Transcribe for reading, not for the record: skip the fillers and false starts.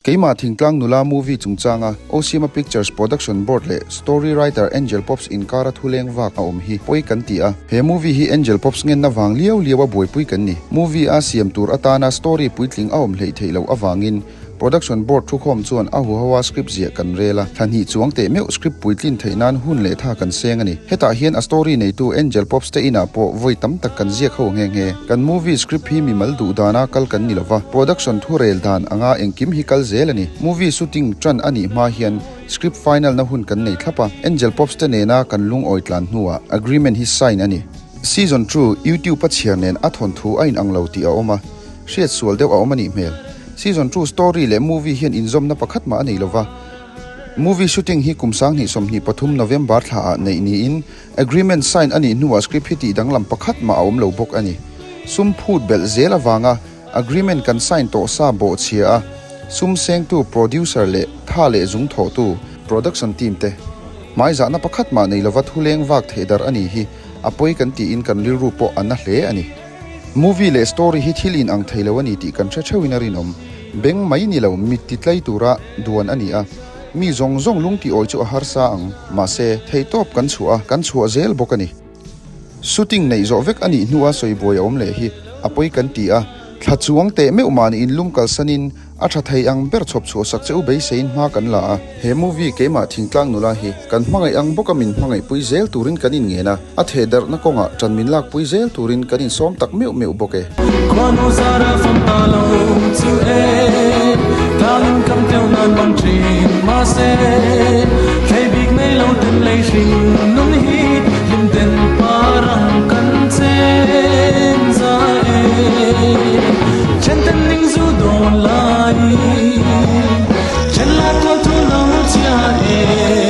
Keimah Thingtlang Nula movie chungchanga Osiama Pictures Production Board leh Story Writer Angel Pops inkara thu leng vak a awm hi pawi kan ti a. He movie hi Angel Pops ngenna vang liau liau a buaipui kan ni. Movie a siam tur atana story puitling a awm hleih theih loh avangin Production Board thukhawm chuan a huho a script ziah kan rel a, thla hnih chuang teh meuh script puitlin theih nan hun leh tha kan seng a ni. Hetah hian a story neitu Angel Pops te inah pawh vawi tam tak kan ziak ho nghe nghe. Kan movie script hi mimal duh dana kal kan ni lova, production thu rel dan anga engkim hi kal zel a ni. Movie shooting tan a nih hma hian script final na hun kan nei thlap a, Angel Pops te nena kan lungawi tlan hnuah agreement hi sign a ni. Season two YouTube a chhiar nen a thawnthu a inang lo tih a awm a, hriat sual deuh a awm a nih hmel. Season two story leh movie hian inzawmna pakhat mah a nei lova. Movie shooting hi kum 2023 November thla ah neih niin agreement sign a nih hnuah script hi tih danglam pakhat mah a awm lo bawk a ni. Sum phut belh zel avanga agreement kan sign tawh sa bawhchhia a, sum sengtu producer leh tha leh zung thawhtu production team te hmaizahna pakhat mah nei lova thuleng vak theih darh a ni hi a pawi kan tiin kan rilru pawh a na hle a ni. Movie leh story hi thil in ang thei lo a ni tih kan hre theuhin a rinawm. Beng mai ni lo, mit ti tlai tura duan a ni a. Mi zawng zawng lung ti awi chu a harsa ang. Mahse, theihtawp kan chhuah a, kan chhuah zel bawk a ni. Shooting neih zawh vek a nih hnua sawi buai a awm leh hi a pawi kan ti a. Thla chuang teh meuh mahni in lum kalsanin a tha thei ang ber chhawp chhuah sak che u beiseiin hma kan la a. He movie keimah thingtlang nula hi kan hmangaih ang bawka min hmangaih pui zel turin kan inngen a, a theh darhna kawngah ṭan min lak pui zel turin kan insawm tak meuh meuh bawk e. Khuanu zara fam ta lo chu e, tlangin kam teuh nan bang thin mahse, thlei bik nei lo ten lei hring nun hi hlim ten parang kan chen za e. Then ten ning zu dawn lai, then la tual thu lo chia e.